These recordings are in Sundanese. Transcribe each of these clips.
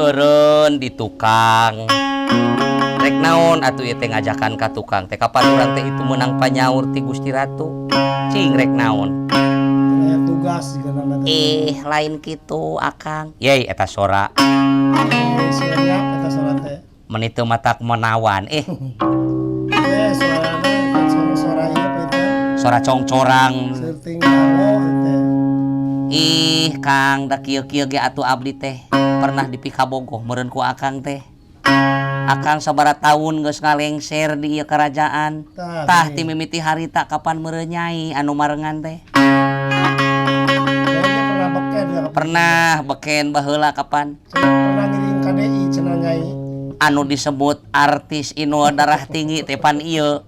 Eureun di tukang. Rek naon atuh ieu teh ngajakan ka tukang teh kapan urang teh itu meunang panyaur ti Gusti Ratu. Cing rek naon? Aya tugas jigana mah teh. Ih, lain kitu Akang. Yey eta sora. Siap eta sora teh. Meni teu matak menawan eh. Eh sorana eta sora ieu teh. Sora congcorang. Seuting dango teh. Ih, Kang, da kieu-kieu ge atuh abdi teh pernah dipikabogoh meureun ku Akang teh. Akang sabaraha taun geus ngalengser di ieu kerajaan. Tah ti mimiti harita kapan meureun nyai anu marengan teh. Pernah beken ya, Pernah beken baheula kapan? Pernah ngiring KDI cenah nyai. Anu disebut artis Inul darah tinggi teh pan ieu.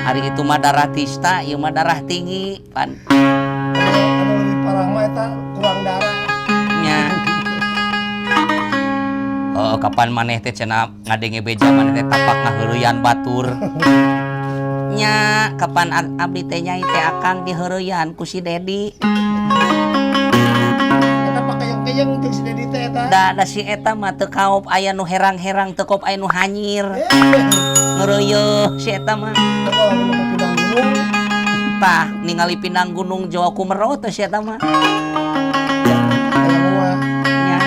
Hari itu mah darah tista, ieu mah darah tinggi pan. Anu lebih parah mah eta kurang darah. Nya. Oh, kapan maneh teh cenah ngadenge beja maneh teh tapak ngaheureyan batur. Nya, kapan abdi teh nyai teh Akang diheureyan ku si Dedi. Eta pakeyeng-keyeng jeung si Dedi teh eta. Da, da si eta mah teu kaop aya nu herang-herang, teu kaop aya nu hanyir. Ngeureuyeuh si eta mah. Teu lamun nu pindang gunung. Tah, ningali pindang gunung Jawa Kumero teh si eta mah. Aya moal. Nya.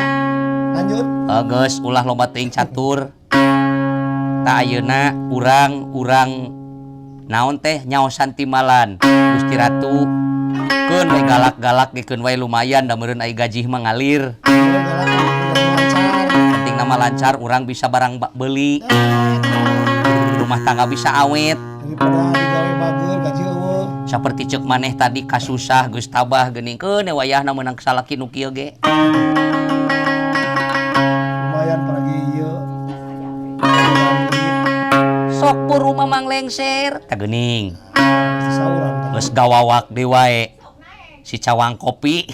Lanjut. Geus ulah loba teuing catur. Tah ayeuna urang naon teh nyaosan timbalan Gusti Ratu. Keun we galak-galak ge keun wae lumayan da meureun ai gaji mah ngalir. Penting nama lancar urang bisa barang beuli. Rumah tangga bisa awet. Daripada digawe bager gaji eueuh. Saperti ceuk maneh tadi kasusah geus tabah geuning keun we wayahna meunang salaki nu kieu ge. Lumayan paragi ieu. Sok buru mamang lengser tah geuning. Sauran tah. Geus gawawak deui wae. Si cawang kopi.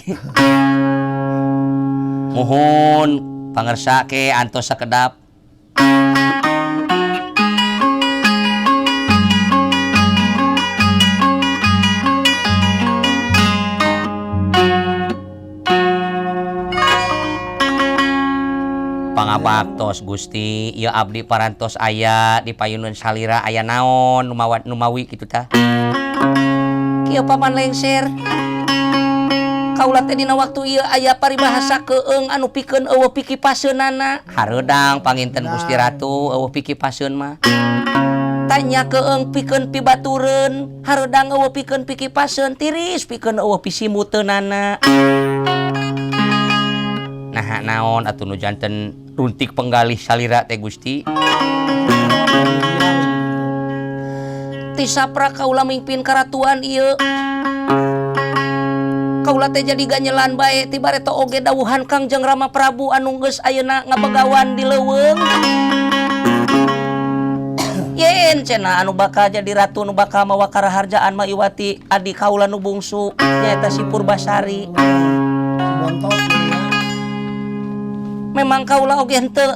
Muhun pangersa ke antos sakedap. Pangabaktos Gusti, ieu abdi parantos aya di payuneun salira aya naon numawat numawi kitu tah. Kieu paman lengser. Kaula teh dina waktu ieu aya paribahasa keung anu pikeun eueuh pikipaseunana. Hareudang panginten Gusti Ratu eueuh pikipaseun mah. Tanya keung pikeun pibatureun, hareudang eueuh pikeun pikipaseun, tiris pikeun eueuh pisimuteunana. Nah naon atuh nu janten runtik penggalih salira teh Gusti. Ti sapra kaula mingpin karatuan ieu. Kaula teh jadi ganyelan bae ti bareto oge dawuhan Kangjeng Rama Prabu anu geus ayeuna ngabegawan di leuweung. Yen cenah anu bakal jadi ratu nu bakal mawa karaharjaan mah iwati adi kaula nu bungsu nyaeta si Purbasari. Memang kaula oge henteu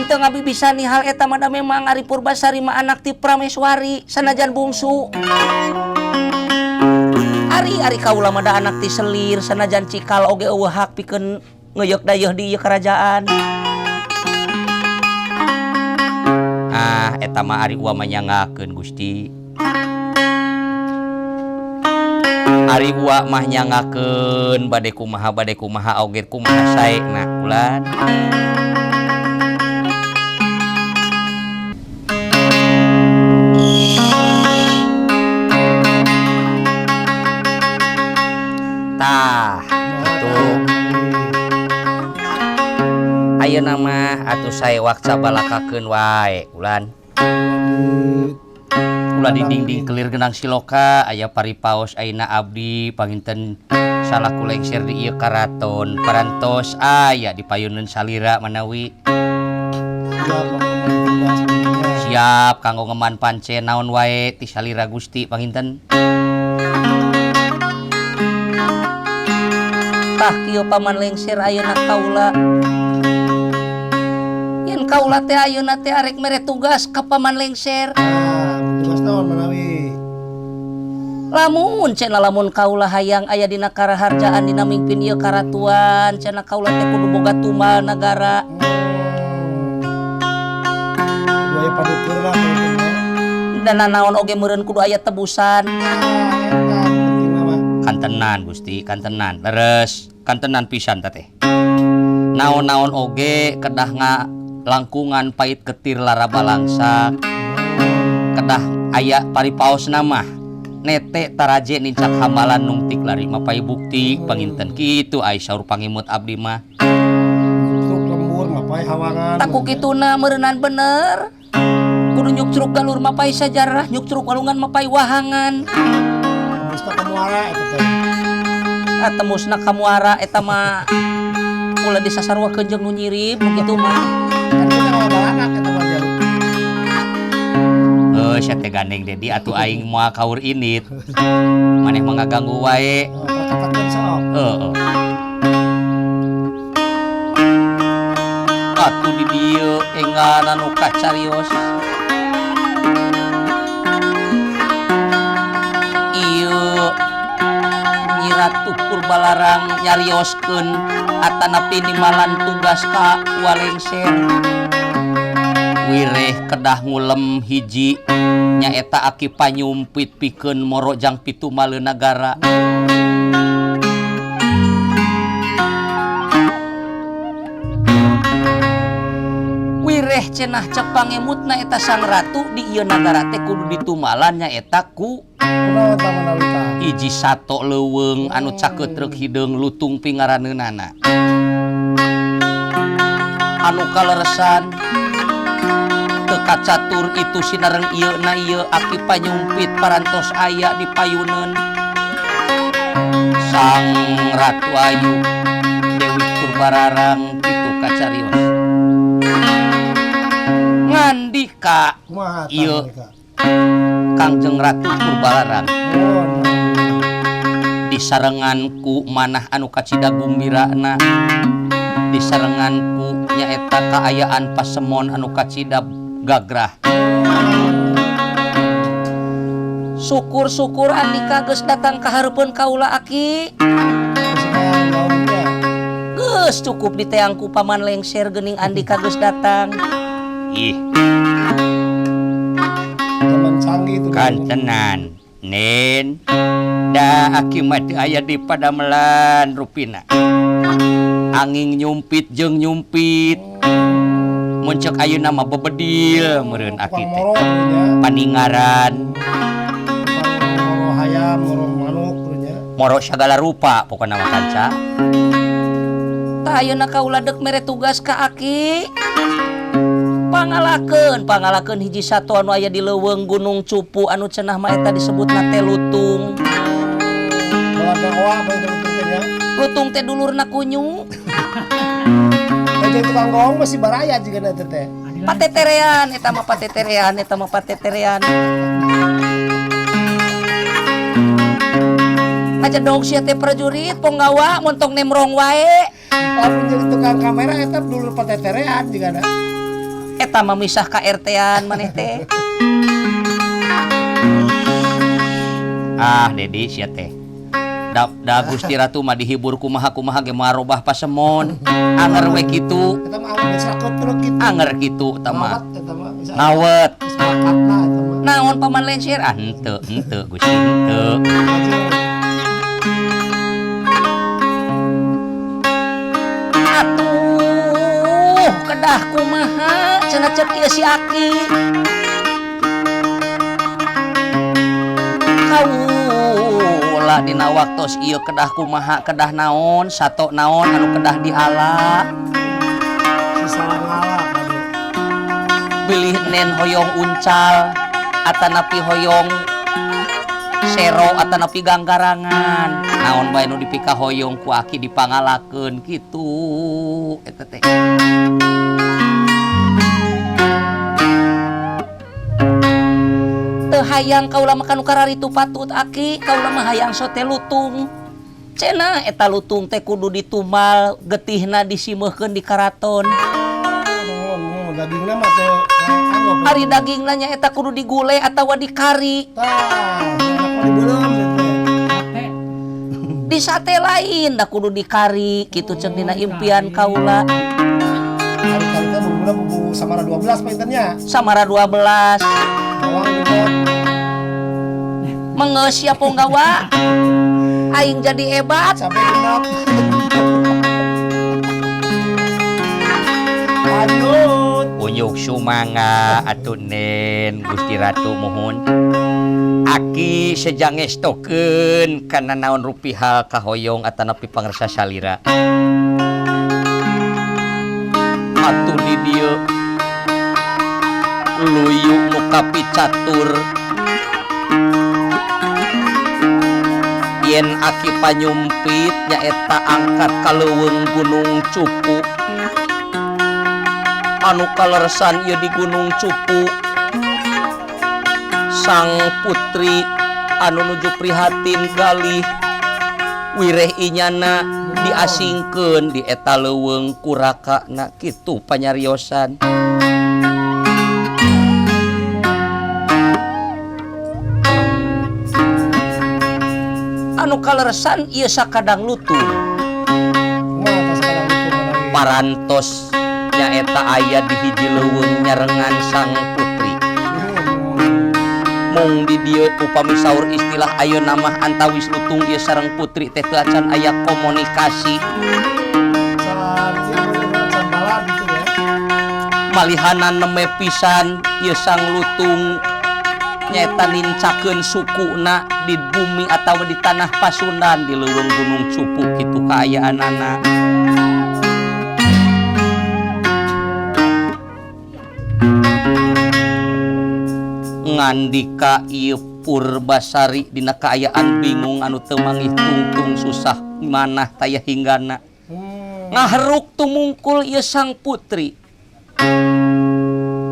ngabibisani hal eta mah da memang ari Purbasari mah anak ti Prameswari sanajan bungsu. Ari kaula mah da anak ti selir sanajan cikal oge eueuh hak pikeun ngeuyeuk dayeuh di ieu kerajaan. Ah eta mah ari ua mah nyangakeun Gusti. Ari ua mah nyangakeun bade kumaha oge kumaha saena ulan. Tah atuh ayeuna mah atuh sae wakca balakakeun wae ulan. Ulah di dinding kelir genang siloka aya paripaos ayeuna abdi panginten salaku lengser di ieu karaton parantos aya di payuneun salira manawi. Siap kanggo ngeman pancen naon wae ti salira Gusti panginten. Tah kieu paman lengser ayeuna kaula. Yen kaula teh ayeuna teh arek mere tugas ka paman lengser. Tugas naon manawi? Lamun cenah lamun kaula hayang aya dina karaharjaan dina mingpin ieu karatuan cenah kaula teh kudu boga tumbal nagara. Kudu aya padukeurna pentingna. Dan naon oge meureun kudu aya tebusan. Eta pentingna mah. Kantenan Gusti, kantenan. Leres, kantenan pisan teh teh. Naon-naon oge kedah ngalangkungan pait ketir lara balangsak. Kedah aya paripaosna mah. Nete taraje nincak hambalan nungtik lari mapai bukti panginten kitu ai saur pangimut abdi mah. Truk lembur mapai hawangan. Taku kituna meureunan bener. Kudu nyukcruk galur mapai sajarah, nyukcruk walungan mapai wahangan. Tembusna ka muara eta teh. Ah, tembusna ka muara eta mah ulah disasaruakeun jeung nu nyirip nu kitu mah. Kan kita ngabalanak eta mah jauh. Heuh, sia teh gandeng Dedi atuh aing moal kaur init. Maneh mah ngaganggu wae. Oh, perkatakeun sok. Heeh. Atuh di dieu enggal anu kacarios. Ieu Nyi Ratu Purbalarang nyarioskeun atanapi nimalan tugas ka Walengser. Wireh kedah ngulem hiji nyaeta aki panyumpit pikeun moro jang pitumaleun nagara. Wireh cenah cek pangemutna eta sang ratu di ieu nagara teh kudu ditumalan nyaeta ku Kunaon tah manawi tah? Hiji sato leuweung anu caket reuk hideung lutung pingaraneunana. Anu kaleresan teu kacatur itu sinareng ieu na ieu aki panyumpit parantos aya di payuneun. Sang Ratu Ayu Dewi Purbararang kitu kacarios. Ngandika Kumaha tah ieu ngandika? Kangjeng Ratu Purbalarang. Nuhun. Disarengan ku manah anu kacida gumbirana, disarengan ku nyaeta kaayaan pasemon anu kacida gagrah. Syukur-syukur andika geus datang ka hareupeun kaula aki. Geus cukup diteang ku paman lengser geuning andika geus datang. Ih. Zaman canggih itu. Kantenan. Nen. Da aki mah teu aya di padamelan rupina. Angin nyumpit jeung nyumpit. Mun ceuk ayeuna mah bebedil meureun aki teh. Paningaran. Moro hayam, moro manuk nya. Moro sagala rupa pokona mah kanca. Tah ayeuna kaula deuk mere tugas ka aki. Pangalakeun, pangalakeun hiji sato anu aya di leuweung Gunung Cupu anu cenah mah eta disebutna teh lutung. Balaga oa bae teh lutung teh nya. Lutung teh dulurna kunyu. Eta tukang goong masih baraya jigana eta teh. Pateterean eta mah pateterean, eta mah pateterean. Ngajedog sia teh prajurit ponggawa montong nemrong wae. Lamun jadi tukang kamera eta dulur pateterean jigana. Eta mah misah ka RT-an maneh teh. Ah, Dedi sia teh. Da, da Gusti Ratu mah dihibur kumaha-kumaha ge moal robah pasemon. Anger we kitu. Eta mah awet geus rakot truk kitu. Anger kitu eta mah. Ngawet eta mah bisa. Ngawet. Geus bakatna eta mah. Naon paman lengser? Ah henteu, henteu Gusti henteu. Atuh, kedah kumaha cenah cek ieu si aki. Kaula dina waktos ieu kedah kumaha, kedah naon, sato naon anu kedah diala. Si salah ngala kade. Bilih nen hoyong uncal atanapi hoyong sero atanapi ganggarangan. Naon bae nu dipikahoyong ku aki dipangalakeun kitu eta teh. Teu hayang kaula mah kanu kararitu patut aki, kaula mah hayang sote lutung. Cenah eta lutung teh kudu ditumal, getihna disimeuhkeun di karaton. Nuhun, dagingna mah teu kanggo. Ari dagingna nya eta kudu digule atawa dikari. Tah, enak mah dibeuleum. Di sate lain da kudu dikari kitu cek dina impian kaula. Kari-kari teh bumbuna bumbu samara 12 pangintennya. Samara 12. Bawang gede. Mengeus sia ponggawa. Aing jadi hebat. Sampai genap. Lanjut. Unjuk sumangga atuh Nen Gusti Ratu muhun. Aki sejang ngestokeun kana naon rupi hal kahoyong atanapi pangersa salira. Atuh di dieu luyu nu kapicatur. Yen aki panyumpit nyaeta angkat ka leuweung Gunung Cupu. Anu kaleresan ieu di Gunung Cupu. Sang putri anu nuju prihatin galih wireh inyana diasingkeun di eta leuweung kurakana kitu panyariosan. Anu kaleresan ieu sakadang lutung. Parantos nyaeta aya di hiji leuweung nyarengan sang putri. Mung di dieu upami saur istilah ayeuna mah antawis lutung ieu sareng putri teh teu acan aya komunikasi. Malihanan neme pisan ieu sang lutung nyaeta nincakeun sukuna di bumi atawa di tanah Pasundan di leuweung Gunung Cupu kitu kaayaanana. Ngandika ieu Purbasari dina kaayaan bingung anu teu mangih tungtung susah manah taya hinggana. Ngaheruk tumungkul ieu sang putri.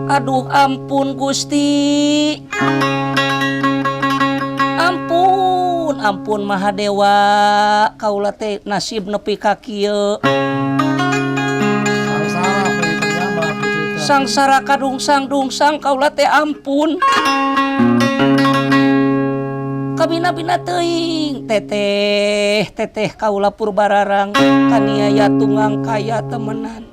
Aduh ampun Gusti. Ampun, ampun Mahadewa, kaula teh nasib nepi ka kieu. Sangsara kadungsang-dungsang kaula teh ampun. Kabina-bina teuing teteh teteh kaula Purbararang kaniaya tunggang kaya temenan.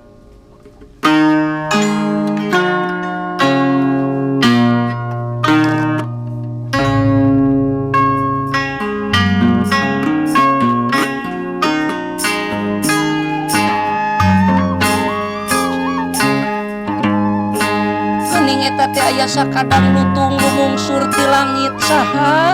Eta teh aya sakadang lutung lumungsur ti langit saha.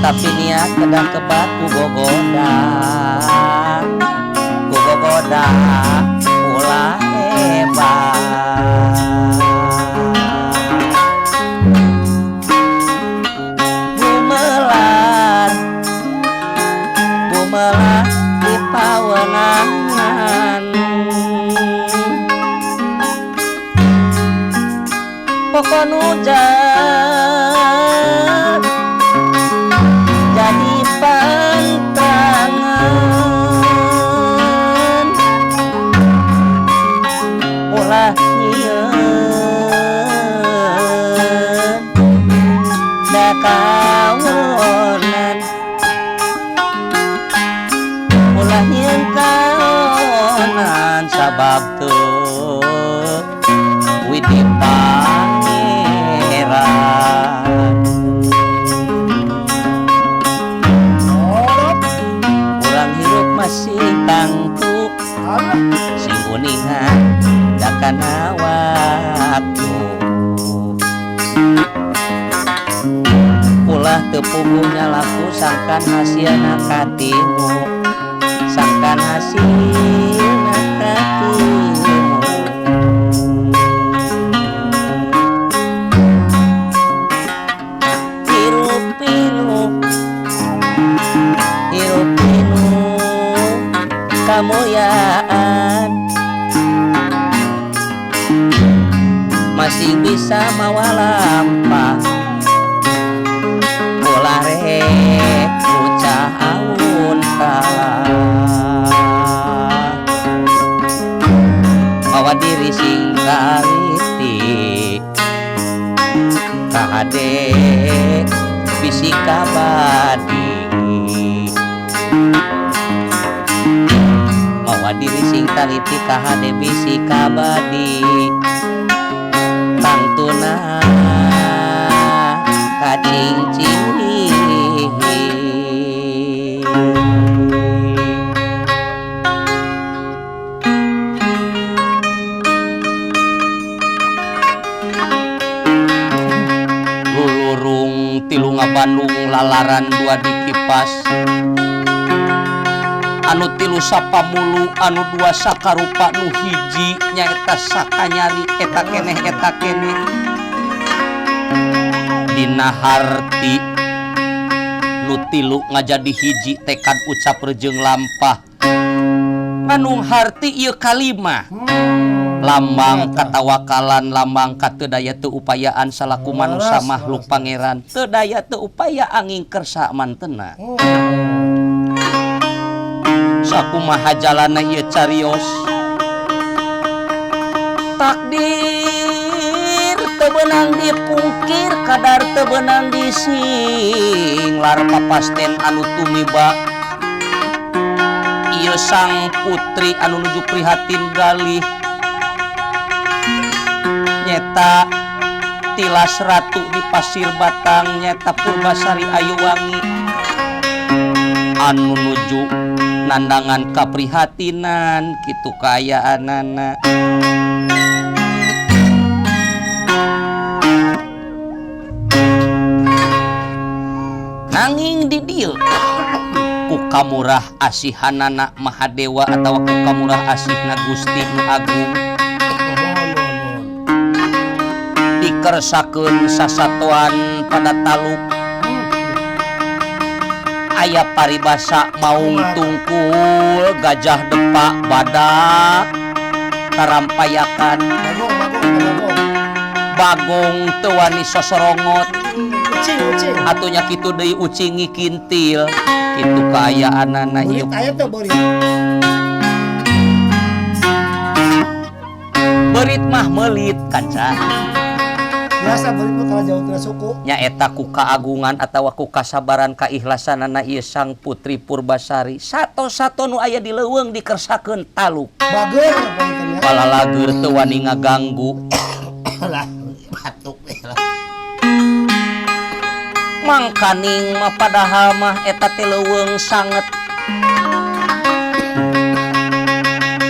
Tapi niat kedah kebat ku gogoda ulah hebat. Bumelan bumelan di pawenangan pokon hujan jadi pantangan ulah nyieun da kawonan ulah nyieun kawonan sabab teu widi pangeran. Ulah teu puguh nyalaku sangkan hasilna katimu, sangkan hasilna katimu. Hirup pinuh, hirup pinuh kamulyaan, masih bisa mawa lampah, ulah rek ngucah aunta. Mawa diri sing kaliti, kahade bisi kabadi. Mawa diri sing taliti, kahade bisi kabadi. Tangtuna kacing. Lulurung tilu Bandung lalaran dua dikipas, anu tilu sapamulu, anu dua sakarupa, nu hiji nyaeta sakanyari eta keneh eta keneh. Dina harti nu tilu ngajadi hiji tekad ucap rejeung lampah, nganung harti ieu kalimah lambang katawakalan, lambang kateu daya teu upayaan salaku manusa makhluk pangeran, teu daya teu upaya angin kersa mantena. Sakumaha jalana ieu carios, takdir teu beunang dipungkir, kadar teu beunang disinglar, papasten anu tumiba ieu sang putri anu nuju prihatin galih nyeta tilas ratu di Pasir Batang, nyeta Purbasari Ayuwangi anu nuju nandangan kaprihatinan kitu kaayaanana. Nanging di dieu ku kamurah asihanana Mahadewa atawa ku kamurah asihna Gusti Nu Agung dikersakeun sasatoan pada taluk. Aya paribasa maung tungkul gajah depak badak tarampayakan, bagong teu wani sosorongot, atunya kitu deui ucing ngikintil kitu kaayaanana ieu. Beurit mah meulit kanca. Biasa beurit mah kalau jauh tina suku. Nyaeta ku kaagungan atawa ku kasabaran kaikhlasanana ieu sang putri Purbasari. Sato-sato nu aya di leuweung dikersakeun taluk. Bager panginten nya. Palalageur teu wani ngaganggu. Lah, batuk we lah. Mangkaning mah padahal mah eta teh leuweung sanget.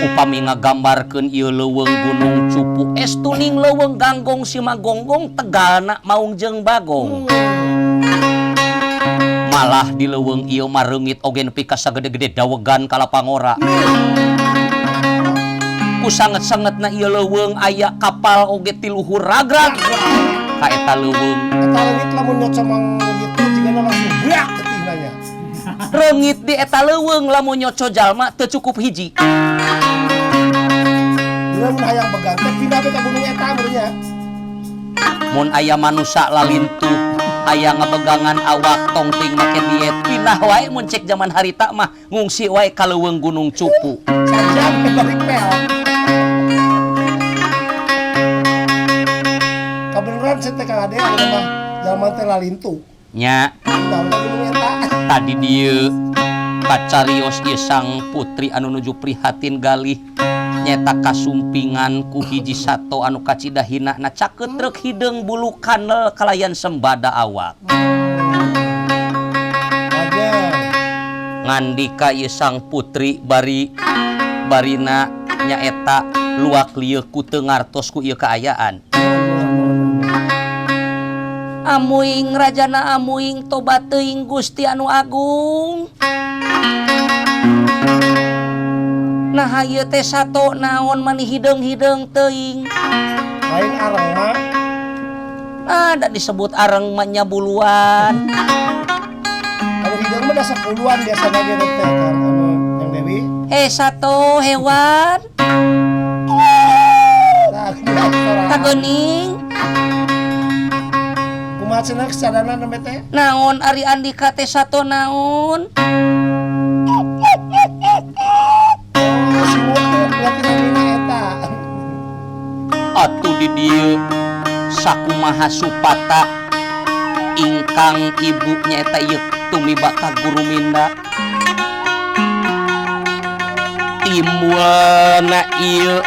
Upami ngagambarkeun ieu leuweung Gunung Cupu, estuning leuweung Ganggong Simagonggong tegalna maung jeung bagong. Malah di leuweung ieu mah reungit oge nepi ka sagede-gede dawegan kalapangora. Ku sanget-sangetna ieu leuweung aya kapal oge ti luhur ragrag ka eta leuweung. Eta leungit lamun nyoco mang gitu jigana langsung buak getihna nya. Reungit di eta leuweung lamun nyoco jalma teu cukup hiji. Mun hayang begang teh pindah ka gunung eta meureun. Mun aya manusa lalintuh, aya ngabegangan awak tongting make diet, pindah wae mun cek zaman harita mah ngungsi wae ka leuweung Gunung Cupu. Sajam balik pel. Kabeneran cenah teh Kang Ade anu mah jalma teh lalintuh. Nya. Pindah ka gunung eta. Tadi dieu kacarios ieu sang putri anu nuju prihatin galih nyeta kasumpingan ku hiji sato anu kacida hinana caket reuk hideung bulu kanel kalayan sembada awak. Ngandika ieu sang putri bari barina nyaeta luak lieu ku teu ngartos ku ieu kaayaan. Amuing rajana amuing tobat teuing Gusti anu agung. Nah ieu teh sato naon mani hideung-hideung teuing. Lain areng mah. Ada disebut areng mah nya buluan. Anu hideung mah da 10-an biasana ge teh kan anu Yang Dewi. Sato hewan. Tah, sora. Tageuning. Kumaha cenah sadana nembe teh? Naon ari andika teh sato naon? Oh, si Wutuk berarti namina eta. Atuh di dieu sakumaha supata ingkang ibu nyaeta ieu tumiba ka Guruminda. Timbulna ieu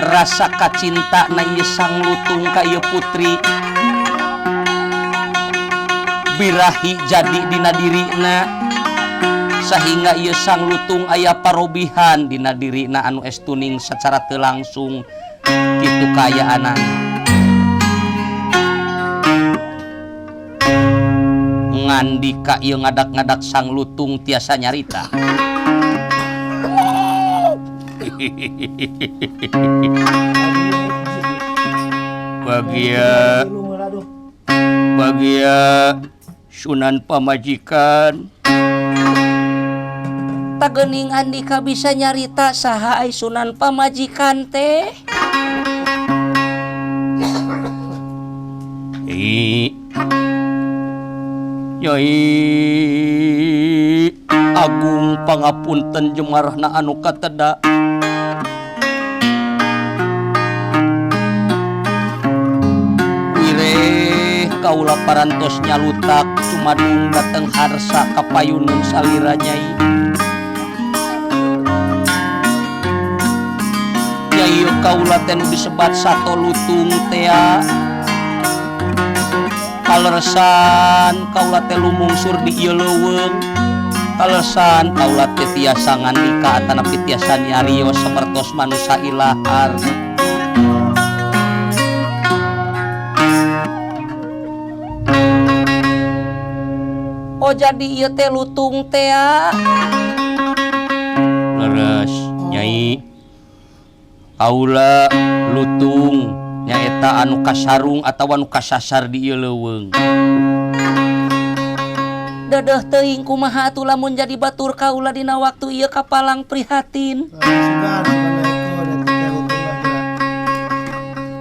rasa kacinta na ieu sang lutung ka ieu putri. Birahi jadi dina dirina sehingga ieu sang lutung aya parobihan dina dirina anu estuning secara teu langsung kitu kaayaanana. Ngandika ieu ngadak-ngadak sang lutung tiasa nyarita. Bagia bagia Sunan Pamajikan. Tageuning andika bisa nyarita saha ai Sunan Pamajikan teh? Nyai Agung pangapunten jemarahna anu kateda. Wireh kaula parantos nyalutak sumadung dateng harsa kapayunun salira nyai. Nyai kaula teh nu disebat sato lutung tea. Kaleresan kaula teh lumungsur di ieu leuweung. Kaleresan kaula teh tiasa ngandika atanapi tiasa nyarios sapertos manusa ilahar. Oh jadi ieu teh lutung tea. Leres nyai. Kaula lutung nyaeta anu kasarung atawa anu kasasar di ieu leuweung. Dedeh teuing kumaha atuh lamun jadi batur kaula dina waktu ieu kapalang prihatin.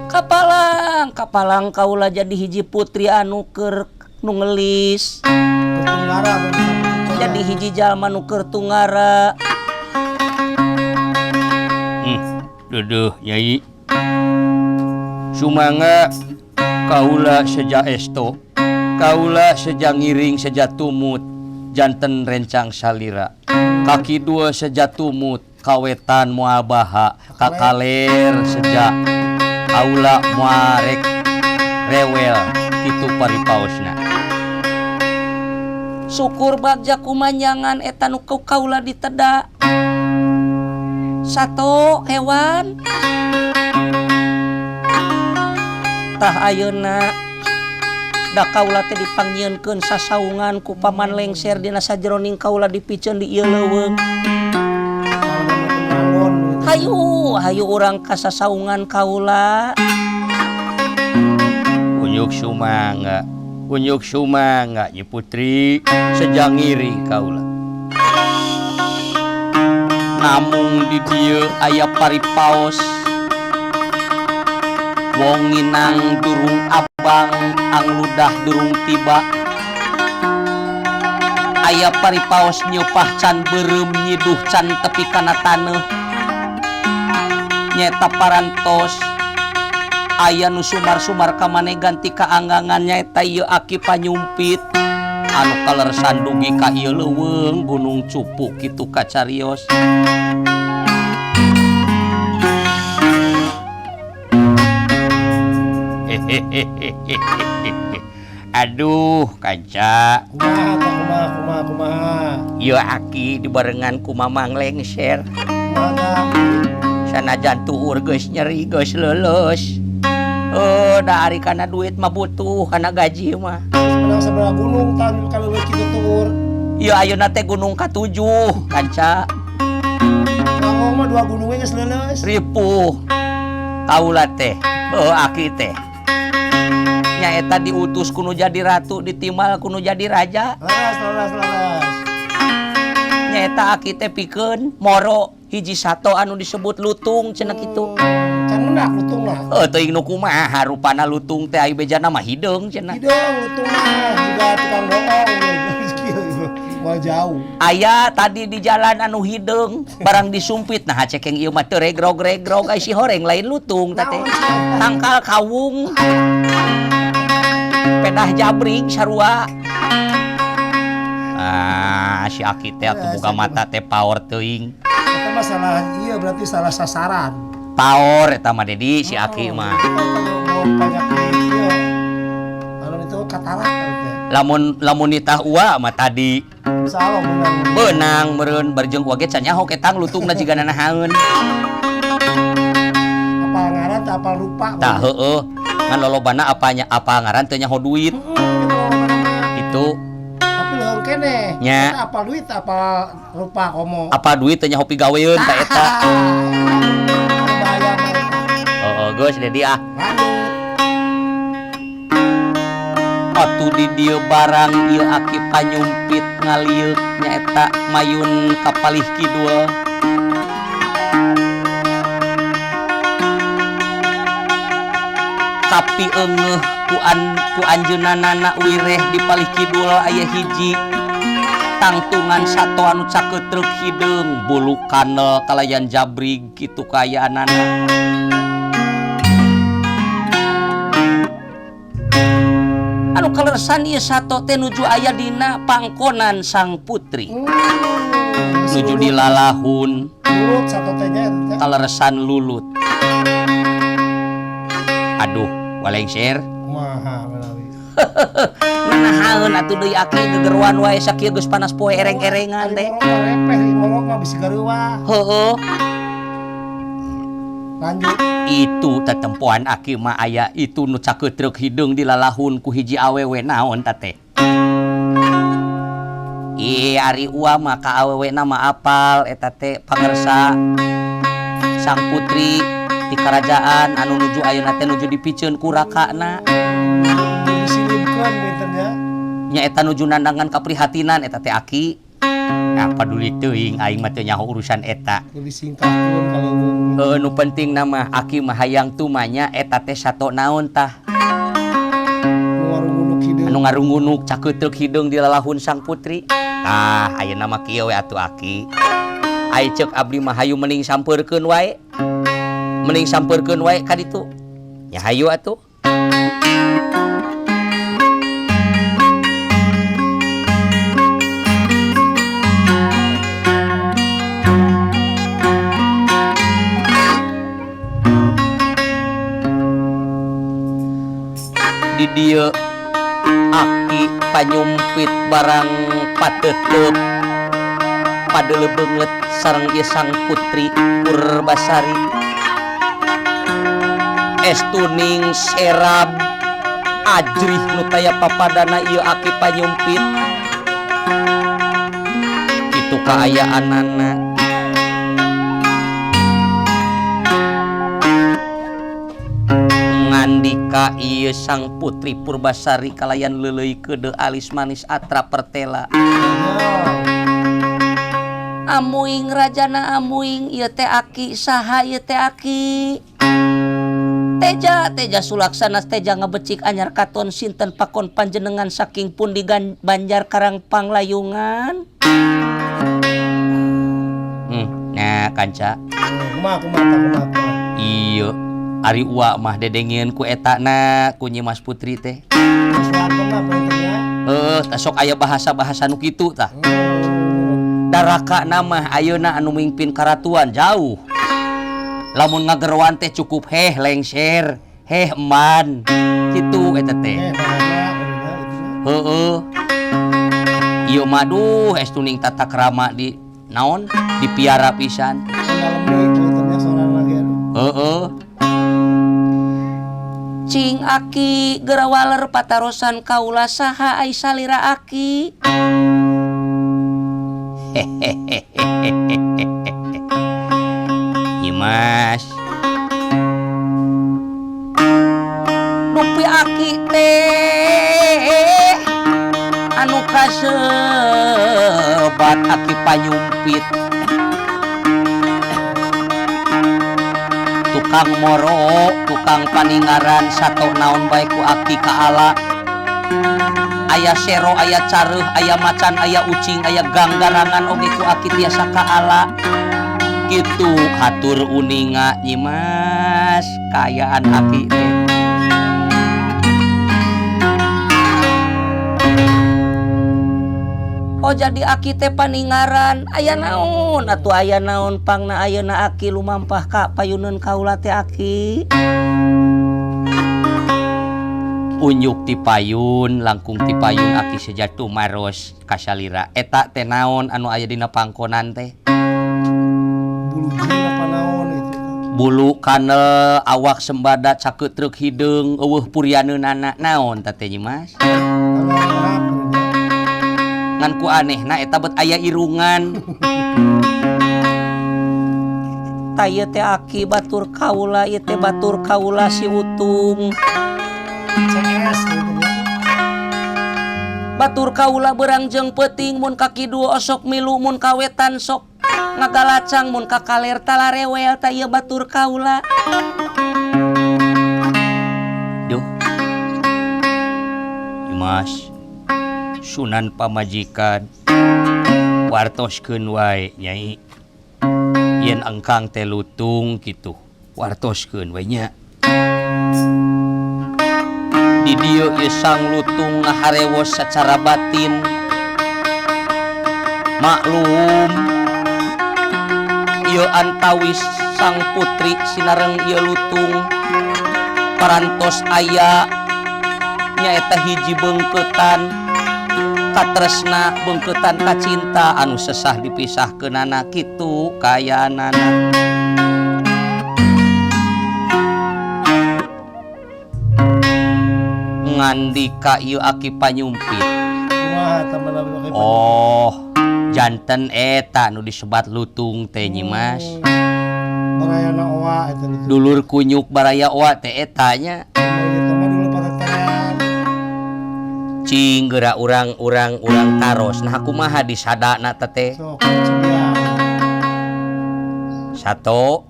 Kapalang, kapalang kaula jadi hiji putri anu keur nu ngelis. Jadi hiji jalma nu keur tunggara. Dedeh nyai. Sumangga kaula seja esto, kaula seja ngiring seja tumut, janten rencang salira. Kaki dua seja tumut, kawetan moal baha, kakaler seja kaula moal rek rewel kitu paripaosna. Syukur bagja kumanyangan eta nu ku kaula diteda. Sato hewan. Tah ayeuna da kaula teh dipanggieunkeun sasaungan ku paman lengser dina sajeroning kaula dipiceun di ieu leuweung. Hayu, hayu urang ka sasaungan kaula. Unjuk sumangga, unjuk sumangga Nyi Putri seja ngiring kaula. Namung di dieu aya paripaos. Wong nginang durung abang, angludah durung tiba. Aya paripaos nyeupah can beureum nyiduh can tepi kana taneuh. Nyaeta parantos aya nu sumar-sumar ka maneh ganti kaanggangan nyaeta ieu aki panyumpit anu kaleresan dugi ka ieu leuweung Gunung Cupu kitu kacarios. Aduh kanca. Kumaha kumaha kumaha kumaha. Ieu aki dibarengan ku Mamang Lengser. Kumaha Sanajan tuur geus nyeri geus leuleus. Da ari kana duit mah butuh kana gaji mah. Menang sabaraha gunung tah kalau kitu tuur. Ieu ayeuna teh gunung ka-7 kanca. Ngomong mah dua gunungnya geus leuleus. Ripuh. Kaula teh, heuh aki teh. Nyaeta diutus kuno jadi ratu, ditimal kuno jadi raja. Leres leres leres. Nyaeta aki teh pikeun moro hiji sato anu disebut lutung cenah kitu. Can menak lutung lah. Heuh teuing nu kumaha rupana lutung teh ai bejana mah hideung cenah. Hideung lutung mah juga tukang bohong. Moal jauh. Aya tadi di jalan anu hideung barang disumpit nah cekeng ieu mah teu regrog-regrog ai si horeng lain lutung teh. Tangkal kawung. Pedah jabring sarua. Ah, si aki teh atuh buka mata teh power teuing. Eta mah salah iya berarti salah sasaran. Power eta mah Dedi si aki mah. Kalau itu katarak teh. Lamun lamun nitah ua mah tadi salah beunang. Beunang meureun barjeung ua ge can nyaho ketang lutungna jiga nanahaeun. Apal ngaran teh apal rupa. Tah heueuh. Ngan lolobana apanya apa ngaran teu nyaho duit. Itu. Tapi leuheung keneh. Nya. Eta apal duit apal rupa komo. Apa duit teu nyaho pigaweun ta eta. Bahaya mah. Heeh, geus Dedi ah. Lanjut. Atuh di dieu barang ieu aki panyumpit ngalieuk nyaeta mayun ka palih kidul. Kapi eungeuh ku anjeunna wireh di palih kidul aya hiji tangtungan sato anu cakeutreuk hideung bulu kanel kalayan jabrig kitu kaayaanana. Anu kaleresan ieu sato teh nuju aya dina pangkonan sang putri. Nuju dilalahun. Lulut sato teh nya eta. Kaleresan lulut. Aduh, walengser. Kumaha malawi. Nanahaeun atuh deui aki gegeruan wae sakieu geus panas poe ereng-erengan teh. Repeh molok mah bisi gareuwah. Heueuh. Lanjut. Itu tetempoan aki mah aya itu nu cakeutreuk hideung dilalahun ku hiji awewe naon ta teh. Ih ari ua mah ka awewe na mah apal eta teh pangersa sang putri di kerajaan anu nuju ayeuna teh nuju dipiceun ku rakana. Disilipkeun benten nya. Nya eta nuju nandangan kaprihatinan eta teh aki. Nah, paduli teuing aing mah teu nyaho urusan eta. Disingkahkeun kalau heuh nu penting mah aki mah hayang tumanya eta teh sato naon tah. Nu ngarungunuk hideung. Anu ngarungunuk cakeutreuk hideung dilalahun sang putri. Tah ayeuna mah kieu we atuh aki. Ai ceuk abdi mah hayu mending sampeurkeun wae. Mending sampeurkeun wae ka ditu. Nya hayu atuh. Di dieu aki panyumpit barang patetep padeuleu beungeut sareng ieu sang putri Purbasari. Estuning serab ajrih nu taya papadana ieu aki panyumpit. Kitu kaayaanana. Ngandika ieu sang putri Purbasari kalayan leuleuy keudeuh alis manis atra pertela. Amuing rajana amuing ieu teh aki saha ieu teh aki. Teja teja sulaksana teja ngabecik anyar katon sinten pakon panjenengan saking pundi Banjar Karang Panglayungan. Nah kanca. Kumaha kumaha kumaha. Iya. Ari ua mah dedengieun ku etana ku Nyi Mas Putri teh. Heuh, tah sok aya bahasa-bahasa nu kitu tah. Darakana mah ayeuna anu mimpin karatuan jauh. Lamun ngageroan teh cukup heh lengser, heh eman. Kitu eta teh. Heueuh. Ieu mah duh estuning tata krama di naon dipiara pisan. Heeh. Cing aki geura waler patarosan kaula saha ai salira aki. Nyimas. Dupi aki teh anu kasebat aki panyumpit. Tukang moro, tukang paningaran sato naon bae ku aki kaala. Aya sero, aya careuh, aya macan, aya ucing, aya ganggarangan oge ku aki tiasa kaala. Kitu hatur uninga Nyimas kaayaan aki teh. Oh jadi aki teh paningaran, aya naon atuh aya naon pangna ayeuna aki lumampah ka payuneun kaula teh aki. Unjuk ti payun, langkung ti payun aki sejatuh maros kasalira. Eta teh naon anu aya dina pangkonan teh? Bulu jin apa naon itu? Bulu kanel, awak sembada cakeut treuk hideung, eueuh purianeunana naon tah teh Nyimas? Ngan ku anehna eta bet aya irungan. Tah ieu teh aki batur kaula, ieu teh batur kaula si Utung. CS gitu. Batur kaula berang jeung peuting mun ka kidul osok milu mun ka wetan sok ngagalacang mun ka kaler talarewel tah ieu batur kaula. Duh. Nyimas. Sunan pamajikan wartoskeun wae nyai yen engkang teh lutung kitu wartoskeun we nya. Di dieu ieu sang lutung ngaharewos sacara batin maklum ieu antawis sang putri sinareng ieu lutung parantos aya nyaeta hiji beungkeutan katresna beungkeutan kacinta anu sesah dipisahkeunana kitu kayaanana. Ngandika ieu aki panyumpit. Oh, janten eta nu disebat lutung teh Nyimas. Barayana oa eta lutung. Dulur kunyuk baraya oa teh eta nya. Cing geura urang-urang urang taros. Nah kumaha disadana teh? Satu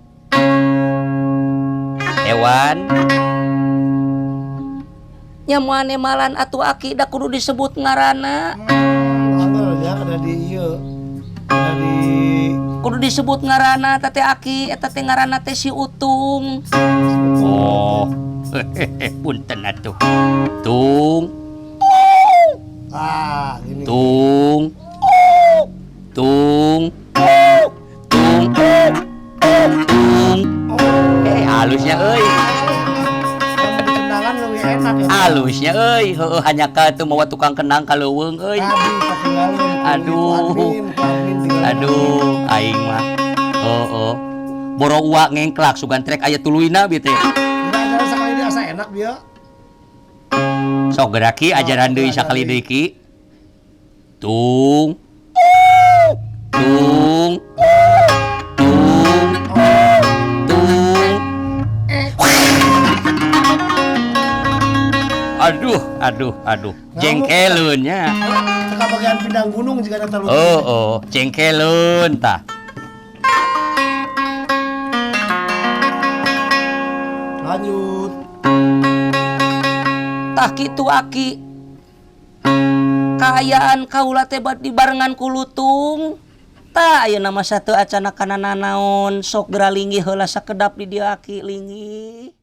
hewan nya moal malan atuh aki da kudu disebut ngaranna. Ya kada di ieu. Kada di kudu disebut ngaranna teh aki eta teh ngaranna teh si Utung. Oh, punten atuh. Tung. Ah, gini. Tung. Tung. Tung. Tung. Halusnya euy. Kendangan leuwih enak ya. Halusnya euy, heueuh hanya ka teu mawa tukang kendang ka leuweung euy. Aduh. Aduh, aing mah. Heueuh. Boro uak ngengklak sugan trek aya tuluyna bieu teh. Ajaran sakali deui asa enak bieu. Sok geura ki ajaran deui sakali deui ki. Tung. Tung. Tung. Tung. Aduh, aduh, aduh. Jengkeleun nya. Teka bagian pindang gunung jika eta lutung. Oh, oh, jengkeleun tah. Lanjut. Tah kitu aki. Kaayaan kaula teh bad dibarengan ku lutung. Tah ayeuna mah sateu acana kana nanaon sok geura linggih heula sakedap di dieu aki linggih.